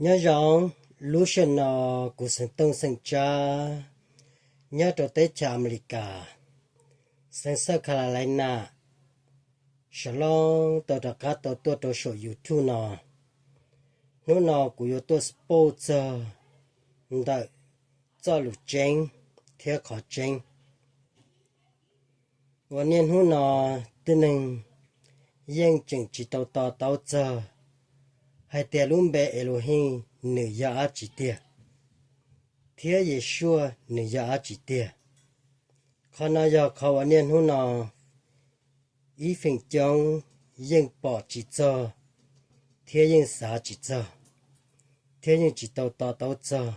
Nyob zoo, lub sij hawm no kuv xeem Tooj xeem Tsab nyob rau teb chaws Amelikas, xeev South Carolina, Sawv Looj tau rov qab tau tuaj rau saum YouTube no. Hnub no kuv yuav tuaj xpoj txog ntawm txoj lus tseeb thiab qhov tseeb uas niaj hnub no tib neeg yeej tseem tsis tau to taub txog hais tias lub npe Elohim nws yog dab tsi tiag, thiab Yeshua nws yog dab tsi tiag. Qhov no yog qhov uas niaj hnub no ib feem coob yeej pom tsis txog, thiab yeej xav tsis txog, thiab yeej tsis tau to taub txog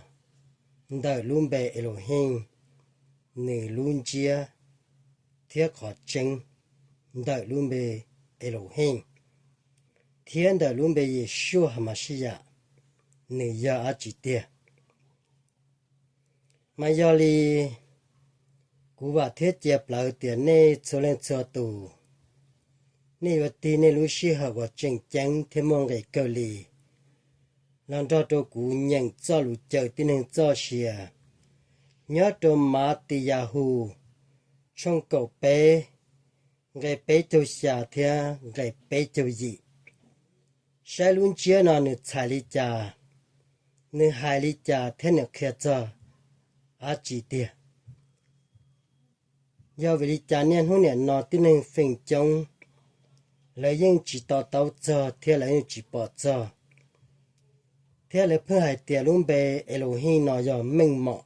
ntawm lub npe Elohim nws lub ntsiab thiab qhov tseeb ntawm lub npe Elohim thiab ntawm lub npe Yeshua HaMashiach nws yog dab tsi tiag. Mas yog li, kuv vam thiab cia plawv tias nej txhua leej txhua tus, nej yuav tig nej lub sij hawm uas tseem ceeb thiab muaj nqis kawg li los nrog rau kuv nyeem txoj lus caw tib neeg txoj sia nyob rau Mav Tis Yas Hus tshooj kaum peb, nqe peb caug xya thiab nqe peb caug yim, saib lub ntsiab no nws txhais li cas, nws hais li cas thiab nws qhia txog dab tsi tiag. Yog vim li cas niaj hnub niam no tib neeg feem coob lawv yeej tsis to taub txog thiab lawv yeej tsis pom txog, thiab lawv pheej hais tias lub npe Elohim no yog meej mom,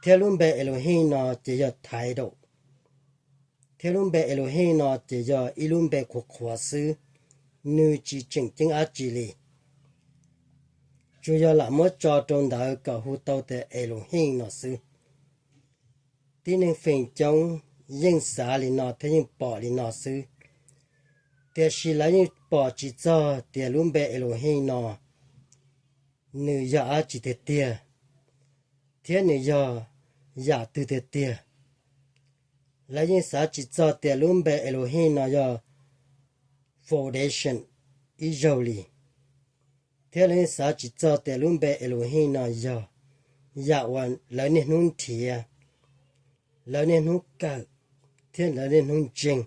thiab lub npe Elohim no ces yog title, thiab lub npe Elohim no ces yog ib lub npe qhuav qhuav xwb, nws tsis tseem ceeb dab tsi li, tsuas yog lam muab tso rau ntawd kom hu tau tias Elohim no xwb. Tib neeg feem coob yeej xav li no thiab yeej pom li no xwb, tiam sis lawv yeej pom tsis txog tias lub npe Elohim no nws yog dab tsi tiag tiag, thiab nws yog yam twg tiag tiag. Lawv yeej xav tsis txog tias lub npe Elohim no yog foundation ib zaug li, thiab lawv yeej xav tsis txog tias lub npe Elohim no yog yam uas lawv niaj hnub nrhiav, lawv niaj hnub kawm, thiab lawv niaj hnub ntseeg.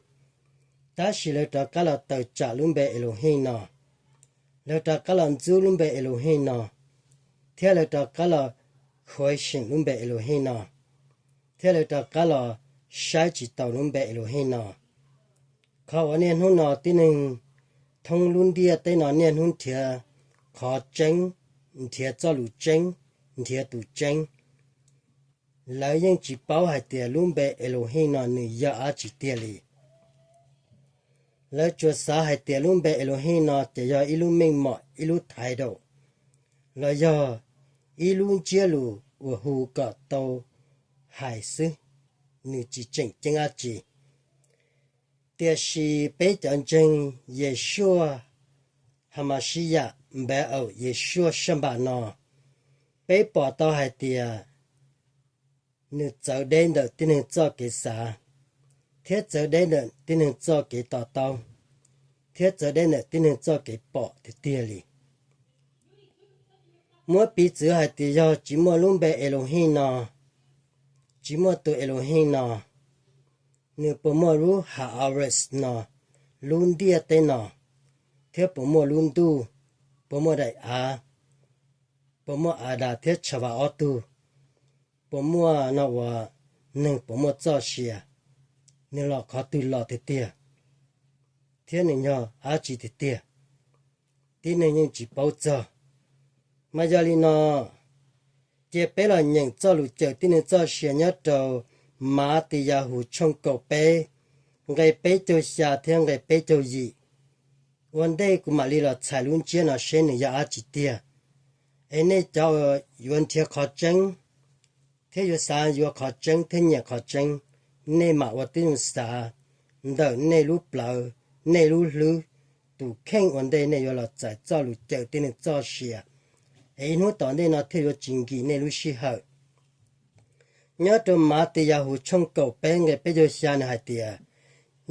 Tab sis lawv rov qab los tawm tsam lub npe Elohim no, lawv rov qab los ntxub lub npe Elohim no, thiab lawv rov qab los question lub npe Elohim no, thiab lawv rov qab los saib tsis taus lub npe Elohim no. Qhov uas niaj hnub no tib neeg thoob lub ntiaj teb no niaj hnub nrhiav qhov tseeb, nrhiav txoj lus tseeb, nrhiav tus tseeb, lawv yeej tsis paub hais tias lub npe Elohim no nws yog dab tsi tiag li. Lawv tsuas xav hais tias lub npe Elohim no ces yog ib lub meej mom, ib lub title, los yog ib lub ntsiab lus uas hu kom tau hais xwb, nws tsis tseem ceeb dab tsi. Tiam sis peb cov ntseeg Yeshua HaMashiach, npe aum Yeshua saj npam no, peb pom tau hais tias nws txawv deb ntawm tib neeg txoj kev xav, thiab txawv deb ntawm tib neeg txoj kev to taub, thiab txawv deb ntawm tib neeg txoj kev pom tiag tiag li. Muab piv txwv hais tias yog tsis muaj lub npe Elohim no, tsis muaj tus Elohim no, nws puas muaj lub Haaretz no, lub ntiaj teb no, thiab puas muaj lub ntuj, puas muaj daim av, puas muaj Adas thiab Tshavas ob tug, puas muaj no uas neeg puas muaj txoj sia, nws los qhov twg los tiag tiag, thiab nws yog dab tsi tiag tiag, tib neeg yeej tsis paub txog. Mas yog li no, cia peb los nyeem txoj lus cawm tib neeg txoj sia nyob rau Mav Tis Yas Hus tshooj kaum peb, nqe peb caug xya thiab nqe peb caug yim. Ua ntej kuv mam li los txhais lub ntsiab no seb nws yog dab tsi tiag. Es nej cov uas yuav nrhiav qhov tseeb, thiab yuav xav yuav qhov tseeb thiab nyiam qhov tseeb, nej mam ua tib zoo xav ntawm nej lub plawv, nej lub hlwb, tus kheej ua ntej nej yuav los txais txoj lus cawm tib neeg txoj sia, es ib hnub tom ntej no thiaj yuav tsis nkim nej lub sij hawm. Nyob rau Mav Tis Yas Hus tshooj kaum peb nqe peb caug xya nws hais tias,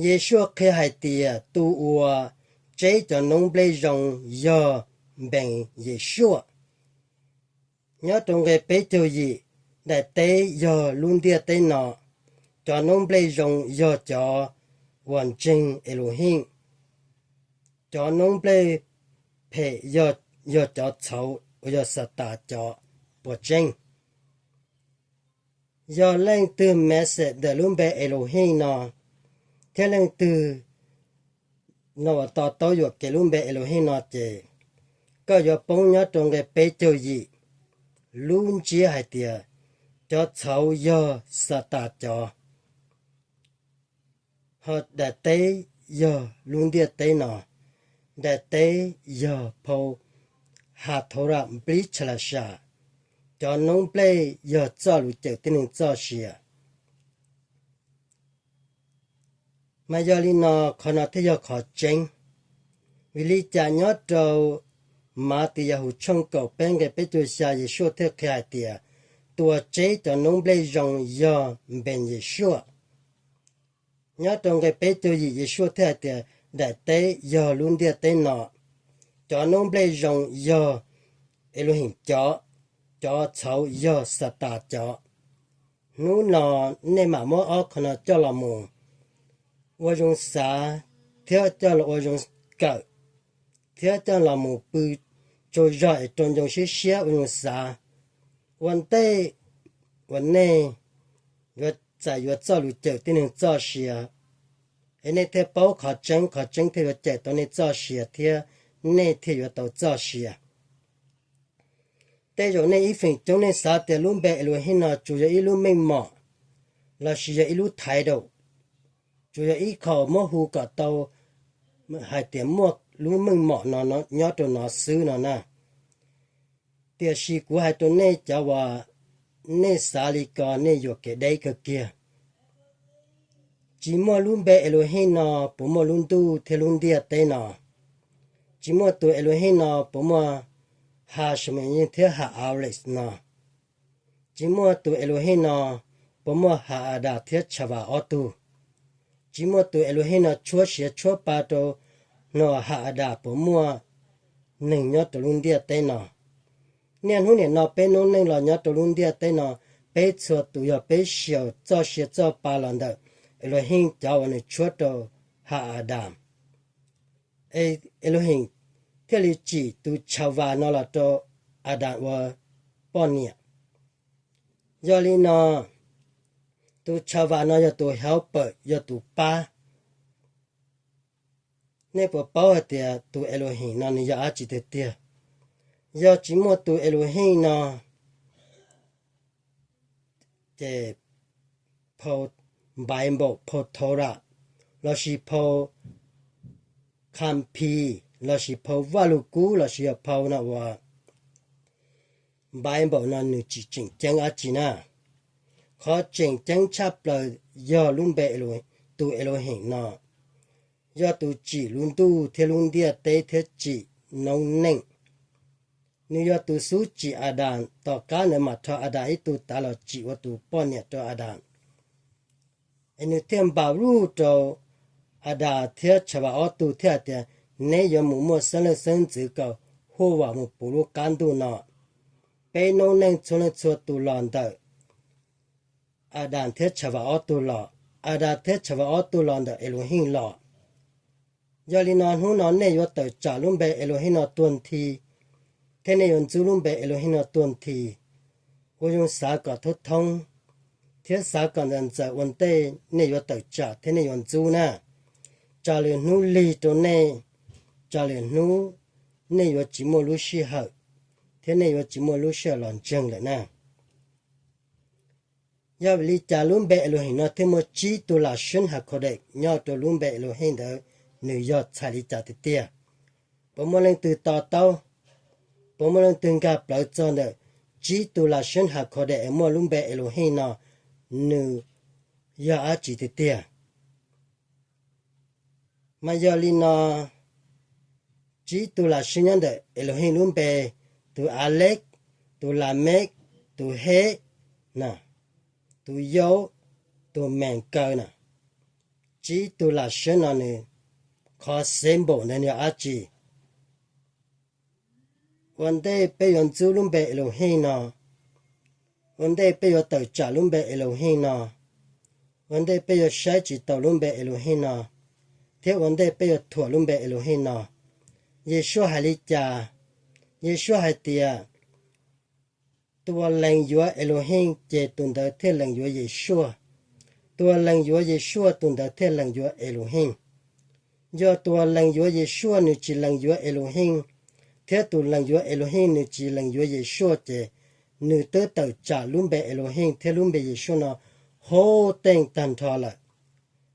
Yeshua qhia hais tias tus uas tseb cov noob nplej zoo yog npees Yesuaj. Nyob rau nqe peb caug yim, daim teb yog lub ntiaj teb no, cov noob nplej zoo yog cov uas ntseeg Elohim, cov noob nplej phem yog cov txhauv uas yog Xatas cov puas tseeb. Yog leej twg message ntawm lub npe Elohim no, thiab leej twg no uas to taub yuam kev lub npe Elohim no ces koj yuav poob nyob rau nqe peb caug yim, lub ntsiab hais tias cov txhauv yog Xatas cov, ho daim teb yog lub ntiaj teb no, daim teb yog phau Hatorah nplij tsha las sam, cov noob nplej yog txoj lus cawm tib neeg txoj sia. Mas yog li no, qhov no thiaj yog qhov tseeb. Vim li cas nyob rau Mathayahus tshooj kaum peb nqe peb caug xya Yesuaj thiaj qhia hais tias tus uas tseb cov noob nplej zoo yog npees Yesuaj. Nyob rau nqe peb caug yim Yesuaj thiaj hais tias daim teb yog lub ntiaj teb no, cov noob nplej zoo yog Elohim cov, cov txhauv yog Xatas cov. Hnub no nej mam muab ob qho no coj los mus ua zoo xav, thiab coj los ua zoo kawm, thiab coj los mus pw tsaug zog es rau ncoo siab siab ua zoo xav, ua ntej uas nej yuav txais yuav txoj lus cawm tib neeg txoj sia, es nej thiaj paub qhov tseeb, qhov tseeb thiaj yuav cawm tau nej txoj sia thiab nej thiaj yuav tau txoj sia. Tej zaum nej ib feem coob nej xav tias lub npe Elohim no tsuas yog ib lub meej mom lossis yog ib lub title, tsuas yog ib qho muab hu kom tau hais tias muaj lub meej mom no nyob rau no xwb no na. Tiam sis kuv hais rau nej cov uas nej xav li ko nej yuam kev deb kawg kiag. Tsis muaj lub npe Elohim no puas muaj lub ntuj thiab lub ntiaj teb no. Tsis muaj tus Elohim no puas muaj Ha Shemayim thiab Ha Ares no. Tsis muaj tus Elohim no puas muaj Ha Adas thiab Tshavas ob tug. Tsis muaj tus Elohim no tshuab siav tshuab pa rau hnub Ha Adas puas muaj neeg nyob rau lub ntiaj teb no. Niaj hnub nim no peb noob neej los nyob rau lub ntiaj teb no, peb txhua tus yog peb xyaum txoj sia txoj pa los ntawm Elohim cov uas nws tshuab rau Ha Adas. Elohim thiaj li tsim tus Tshavas no los rau Adas ua poj niam. Yog li no, tus Tshavas no yog tus helper, yog tus pab. Nej puas paub hais tias tus Elohim no nws yog dab tsi tiag tiag? Yog tsis muaj tus Elohim no, ces phau Npaiv Npaum, phau Torah, lossis phau Kham Phis, lossis phau Vaj Lug Kub, lossis yog phau no uas Npaiv Npaum no nws tsis tseem ceeb dab tsi na. Qhov tseem ceeb tshaj plaws yog lub npe tus Elohim no, yog tus tsim lub ntuj thiab lub ntiaj teb thiab tsim noob neej. Nws yog tus xub tsim Adas, tom qab ntawd mam rho Adas ib tug tav los tsim ua tus poj niam rau Adas. Es nws thiaj npam lug rau Adas thiab Tshavas ob tug thiab hais tias, neb yuav mus muaj xeeb leej xeeb ntxwv kom huaj vam mus puv lub qab ntuj no. Peb noob neej txhua leej txhua tus los ntawm Adas thiab Tshavas ob tug los, Adas thiab Tshavas ob tug los ntawm Elohim los. Yog li no hnub no nej yuav tawm tsam lub npe Elohim no tuag nthi, thiab nej yuav ntxub lub npe Elohim no tuag nthi. Ua zoo xav kom thoob thoob, thiab xav kom ntxaws ntxaws ua ntej nej yuav tawm tsam thiab nej yuav ntxub na. Tsam lwm hnub lig rau nej, tsam lwm hnub nej yuav tsis muaj lub sij hawm, thiab nej yuav tsis muaj lub sij hawm los ntseeg lawm na. Yog vim li cas lub npe Elohim no thiaj muaj tsib tug lam sib ha kho dej nyob rau lub npe Elohim ntawd, nws yog txhais li cas tiag tiag? Puas muaj leej twg to taub? Puas muaj leej twg nkag plawv txog ntawm tsib tug lam sib ha kho dej es muaj lub npe Elohim no, nws yog dab tsi tiag tiag? Mas yog li no, tsib tug lam sib nyob ntawm Elohim lub npe, tus Alej, tus Lamej, tus Hej, tus Yauj, tus Mes Kaws na. Tsib tug lam sib no nws, qhov xeeb npaum ntawd nws yog dab tsi? Ua ntej peb yuav ntxub lub npe Elohim no, ua ntej peb yuav tawm tsam lub npe Elohim no, ua ntej peb yuav saib tsis taus lub npe Elohim no, thiab ua ntej peb yuav thuam lub npe Elohim no, Yeshua hais li cas? Yeshua hais tias, tus uas lees yuav Elohim ces tus ntawd thiaj lees yuav Yeshua. Tus uas lees yuav Yeshua tus ntawd thiaj lees yuav Elohim. Yog tus uas lees yuav Yeshua nws tsis lees yuav Elohim, thiab tus lees yuav Elohim nws tsis lees yuav Yeshua ces nws twb tawm tsam lub npe Elohim thiab lub npe Yeshua no hauv teej tag nrho lawm,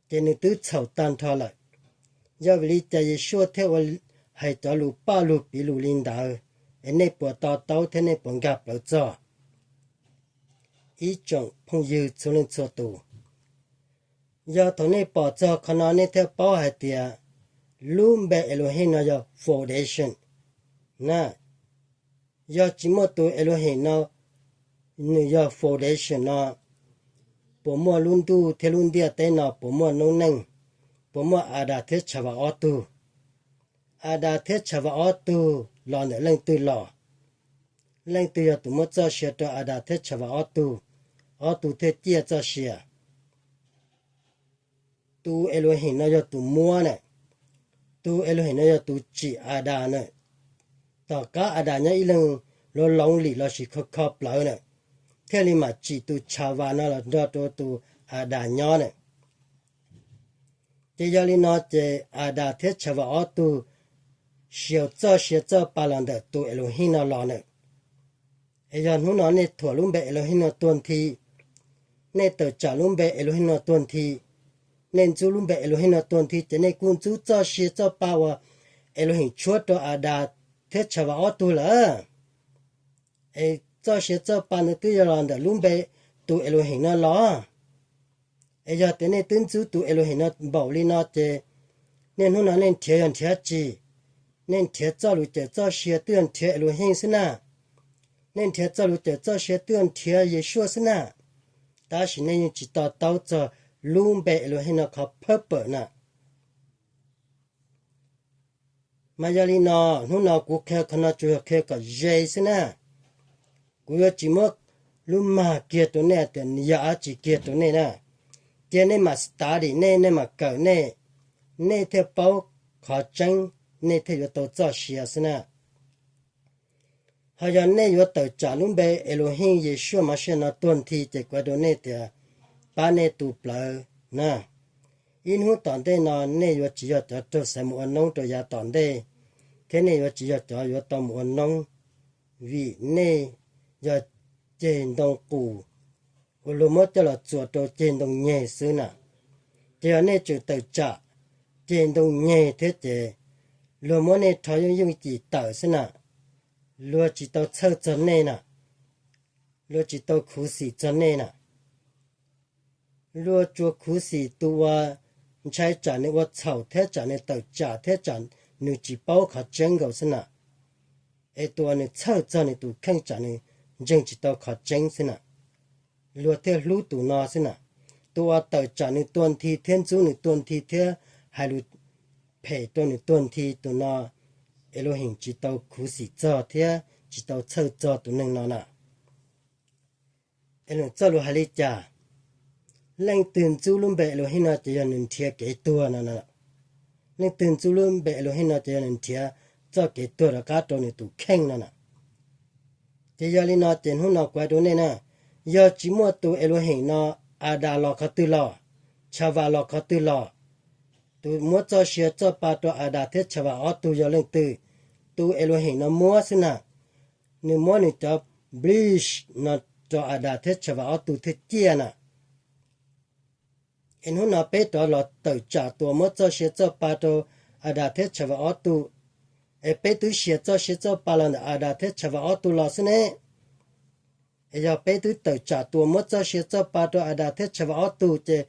ces nws twb txhaum tag nrho lawm. Yog vim li cas Yeshua thiaj ua hais cov lus paj lug piv lus li ntawd? Es nej puas to taub thiab nej puas nkag plawv txog? Ib tsoom phooj ywg txhua leej txhua tus, yog thaum nej pom txog qhov no nej thiaj paub hais tias lub npe Elohim no yog foundation na. Yog tsis muaj tus Elohim no, nws yog foundation no, puas muaj lub ntuj thiab lub ntiaj teb no, puas muaj noob neej, puas muaj Adas thiab Tshavas ob tug? Adas thiab Tshavas ob tug los ntawm leej twg los? Leej twg yog tus muab txoj sia rau Adas thiab Tshavas ob tug, ob tug thiaj ciaj txoj sia? Tus Elohim no yog tus muab na, tus Elohim no yog tus tsim Adas na. Tom qab Adas nyob ib leeg lonely lossis kho kho plawv na, thiaj li mam tsim tus Tshavas no los nrog rau tus Adas nyob na. Ces yog li no ces Adas thiab Tshavas ob tug xyaum txoj sia txoj pa los ntawm tus Elohim no los na. Es yog hnub no nej thuam lub npe Elohim no tuag nthi, nej tawm tsam lub npe Elohim no tuag nthi, nej ntxub lub npe Elohim no tuag nthi ces nej kuj ntxub txoj sia txoj pa uas Elohim tshuab rau Adas thiab Tshavas ob tug lawm. Es txoj sia txoj pa ntawd twb yog los ntawm lub npe tus Elohim no los. Es yog tias nej twb ntxub tus Elohim no npaum li no ces nej hnub no nej nrhiav yog nrhiav tsi? Nej nrhiav txoj lus cawm txoj sia twb yog nrhiav Elohim xwb na. Nej nrhiav txoj lus cawm txoj sia twb yog nrhiav Yeshua xwb na. Tab sis nej yeej tsis to taub txog lub npe Elohim no qhov phawj pawm na. Mas yog li no, hnub no kuv qhia qhov no tsuas yog qhia kom ze xwb na. Kuv yuav tsis muab lub mag kiag rau nej tias yog dab tsi kiag rau nej na. Cia nej mam study nej, nej mam kawm nej, nej thiaj paub qhov tseeb, nej thiaj yuav tau txoj sia xwb na. Ho yog nej yuav tawm tsam lub npe Elohim Yeshua Mashiach no tuag nthi ces kuv hais rau nej tias pab nej tu plawv na. Ib hnub tom ntej no nej yuav tsis yog cov raug xaiv mus ua noob rau yav tom ntej, thiab nej yuav tsis yog cov yuav tau mus ua noob, vim nej yog ceg ntoo qus uas luag muab coj los txuas rau ceg ntoo nyeg xwb na. Ces yog nej tseem tawm tsam ceg ntoo nyeg thiab ces luag muab nej rho yooj yooj yim tawm xwb na. Luag tsis tau txhawj txog nej na, luag tsis tau khuv xim txog nej na. Luag tsuas khuv xim tus uas ntshai tsam nws ua txhaum thiab tsam nws tawm tsam thiab tsam nws tsis paub qhov tseeb nkaus xwb na. Es tus uas nws txhawj txog nws tus kheej tsam nws ntseeg tsis tau qhov tseeb xwb na. Luag thiaj hlub tus no xwb na. Tus uas tawm tsam nws tua nthi thiab ntxub nws tua nthi thiab hais lus phem rau nws tua nthi, tus no Elohim tsis tau khuv xim txog thiab tsis tau txhawj txog tus neeg no na. Elohim txoj lus hais li cas? Leej twg ntxub lub npe Elohim no ces yog nws nrhiav kev tuag no. Leej twg ntxub lub npe Elohim no ces yog nws nrhiav txoj kev tuag rov qab rau nws tus kheej no na. Ces yog li no ces hnub no kuv hais rau nej na, yog tsis muaj tus Elohim no, Adas los qhov twg los? Tshavas los qhov twg los? Tus muab txoj sia txoj pa rau Adas thiab Tshavas ob tug yog leej twg? Tus Elohim no muab xwb na. Nws muab nws cov blis no rau Adas thiab Tshavas ob tug thiaj ciaj na. Es hnub no peb rov los tawm tsam tus muab txoj sia txoj pa rau Adas thiab Tshavas ob tug, es peb twb sia txoj sia txoj pa los ntawm Adas thiab Tshavas ob tug los xwb ne. Es yog peb twb tawm tsam tus muab txoj sia txoj pa rau Adas thiab Tshavas ob tug ces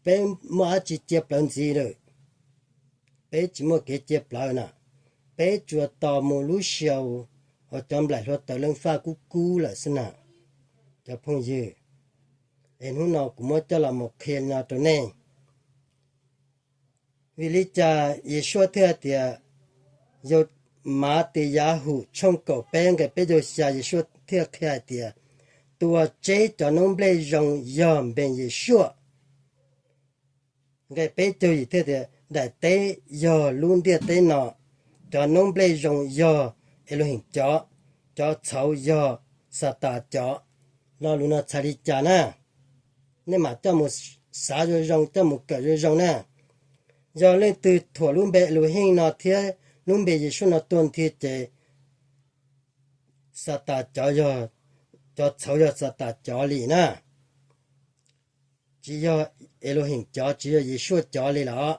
peb muaj dab tsi cia plawv ntxiv lawm? Peb tsis muaj kev cia plawv na. Peb tsuas tos mus lub sij hawm uas cov nplaim hluav taws leej faj kub kub lawm xwb na, cov phooj ywg. Es hnub no kuv muab coj los mus qhia li no rau nej. Vim li cas Yeshua thiaj hais tias yus Matiyahu tshooj kaum peb nqe peb caug xya Yesuas thiaj qhia hais tias, tus uas tseb cov noob nplej zoo yog npe Yesuas. Nqe peb caug yim thiaj tias, daim teb yog lub ntiaj teb no, cov noob nplej zoo yog Elohim cov, cov txhauv yog Xatas cov. Lo lus no txhais li cas na? Nej mam coj mus xav zoo zoo, coj mus kawm zoo zoo na. Yog leej twg thuam lub npe Elohim no thiab lub npe Yesuas no tuag nthi ces Xatas cov, cov txhauv yog Xatas cov li na. Tsis yog Elohim cov, tsis yog Yesuas cov li los.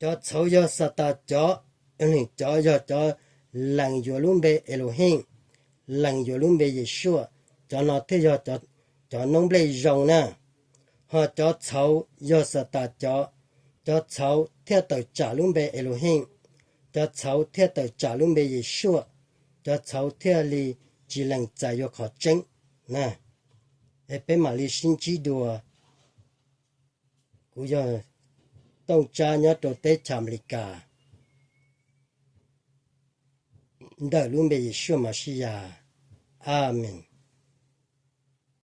Cov txhauv yog Xatas cov, Elohim cov yog cov lees yuav lub npe Elohim, lees yuav lub npe Yesuas, cov no thiaj yog cov noob nplej zoo na. Ho cov txhauv yog Xatas cov, cov txhauv thiaj tawm tsam lub npe Elohim, cov txhauv thiaj tawm tsam lub npe Yesuas, cov txhauv thiaj li tsis lees txais yuav qhov tseeb na. Es peb mam li sib ntsib dua. Kuv yog Tooj Tsab nyob rau teb chaws Amelikas, ntawm lub npe Yesuas Mashiach, Amees.